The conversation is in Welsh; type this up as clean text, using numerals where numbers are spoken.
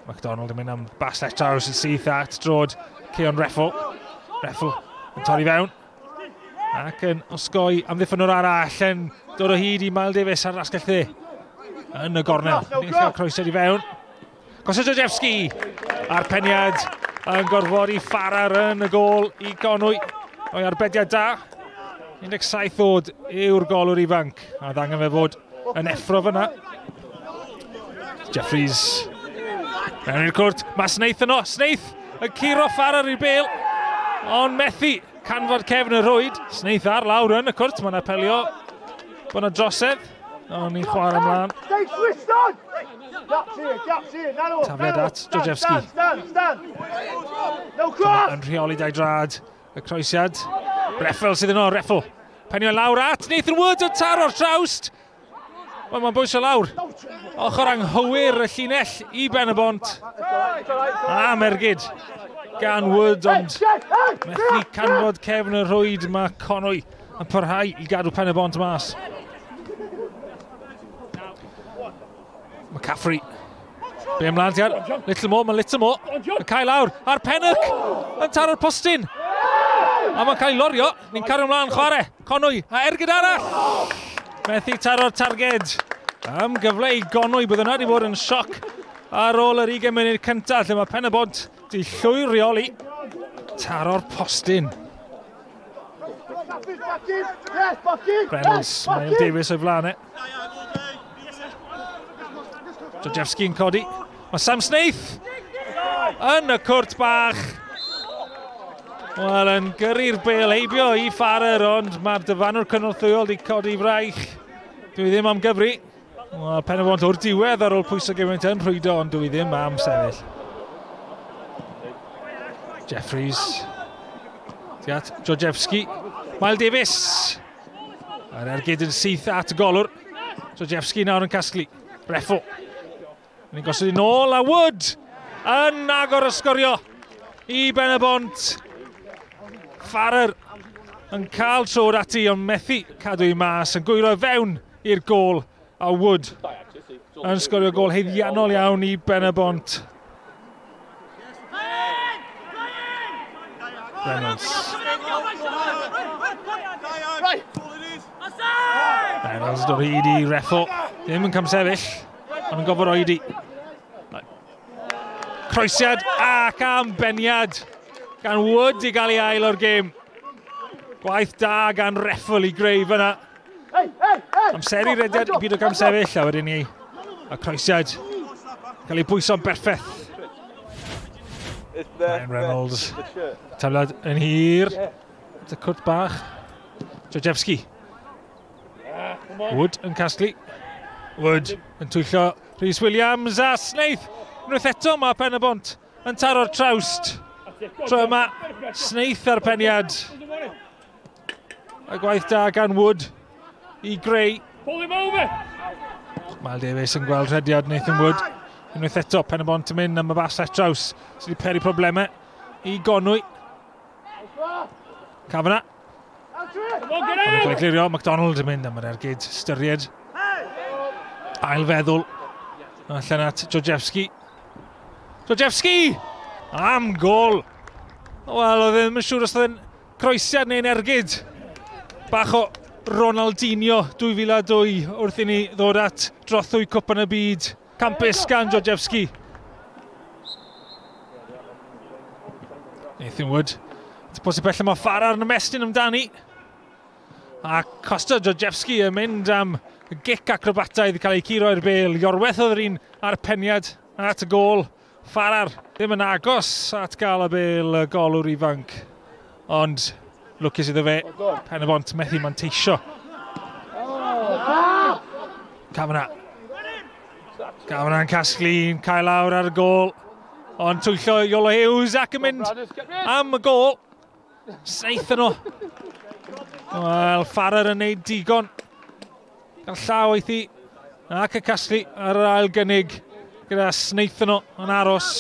McDonald yn mynd am bas traws yn syth at drod Ceon Reffel. Reffel yn torri fewn. Ac yn osgoi amddiffynwr arall yn dod o hyd i Mael Davies ar asgell dde. Yn y gornel. Ni'n cael croesiad i fewn. Costa Georgievski a'r peniad yn gorfodi Farrar yn y gôl i Gonwy. O'i arbediad da. 17 oed yw'r golwr ifanc. A ddangen fe fod yn effro fyna. Jeffries. Mewn i'r cwrt. Mae Snaith yno. Snaith yn curo Farrar i'r bêl. Ond methu canfod cefn y rhwyd. Snaith ar lawr yn y cwrt. Mae'n apelio bod yna drosedd. Ond ni'n chwarae ymlaen. Tafliad at Georgievski. Yn rheoli dau drad. Y croesiad. Reffel sydd yno, Reffel. Penio lawr at Nathan Wood yn taro'r trawst. Wel, mae'n bwysio lawr. Ochr anghywir y llinell i Ben-y-bont. A mergyd gan Wood, ond methu canfod cefn y rhwyd. Mae Conwy yn parhau i gadw Pen-y-bont mas. McCaffrey. Be ymlaen ti ar Littlemore, mae Littlemore yn cael lawr. A'r Pennock yn taro'r postyn. A mae'n cael ei lorio. Ni'n cario ymlaen chwarae. Conwy a ergyd arall. Methu taro'r targed. Am gyfle i Gonwy, bydd yna wedi bod yn sioc ar ôl yr 20 munud cyntaf, lle mae Pen-y-bont di llwyr reoli. Taro'r postyn. Reynolds, Mael Davies o'i flaen e. Georgievski'n codi. Mae Sam Snaith yn y cwrt bach. Wel, yn gyrru'r bêl heibio i Farrer, ond mae'r dyfanwr cynorthwyol wedi codi fraich. Dwi ddim am gyfri. Wel, Pen-y-bont o'r diwedd ar ôl pwyso gymaint yn rhwydo, ond dwi ddim am sefyll. Jeffries. At Georgievski. Mael Davies. A'r ergyd yn syth at y golwr. Georgievski nawr yn casglu. Reffel. Ni'n gosod i nôl a Wood yn agor y sgorio i Ben-y-bont. Farrer yn cael trod ati, ond methu cadw i mas, yn gwyro fewn i'r gôl, a Wood yn sgorio gôl haeddiannol iawn i Ben-y-bont. Reynolds. Reynolds dod hyd i Reffel. Ddim yn camsefyll, ond yn gofod oedi. Croesiad ac ambeniad gan Wood i gael ei ail o'r gêm. Gwaith da gan Reffel i greu fyna. Amseru rediad i byd o gamsefyll, a wedyn ni y croesiad cael ei bwyso'n berffaith. Ryan Reynolds. Tafliad yn hir. Y cwrt bach. Georgievski. Wood yn casglu. Wood yn twyllo Rhys Williams a Snaith. Unwaith eto mae Pen-y-bont yn taro'r trawst. Tro yma, Snaith ar peniad. A gwaith da gan Wood i greu. Mael Davies yn gweld rhediad Nathan Wood. Unwaith eto, Pen-y-bont yn mynd am y bas at draws sydd wedi peri problemau i Gonwy. Kavanagh. Ond yn cael ei glirio, McDonald yn mynd am yr ergyd, styried. Ail feddwl. Allan at Georgievski. Georgievski! Am gôl! Wel, oedd ddim yn siŵr os oedd e'n croesiad neu'n ergyd. Bach o Ronaldinho 2002 wrth i ni ddod at drothwy Cwpan y Byd. Campus gan Georgievski. Nathan Wood. Posib bell mae Farrar yn ymestyn amdani. A Costa Georgievski yn mynd am gic acrobataidd i cael ei curo i'r bêl. Iorwerth oedd yr un ar peniad at y gôl. Farrar ddim yn agos at gael y bêl y golwr ifanc. Ond lwcus iddo fe, Pen-y-bont methu manteisio. Kavanagh. Kavanagh yn casglu, yn cael lawr ar y gôl. Ond twyllo Iolo Hughes ac yn mynd am y gôl. Snaith yno. Wel, Farrar yn neud digon. Gan llaw eithi ac y casglu ar yr ail gynnig gyda Snaith yno yn aros.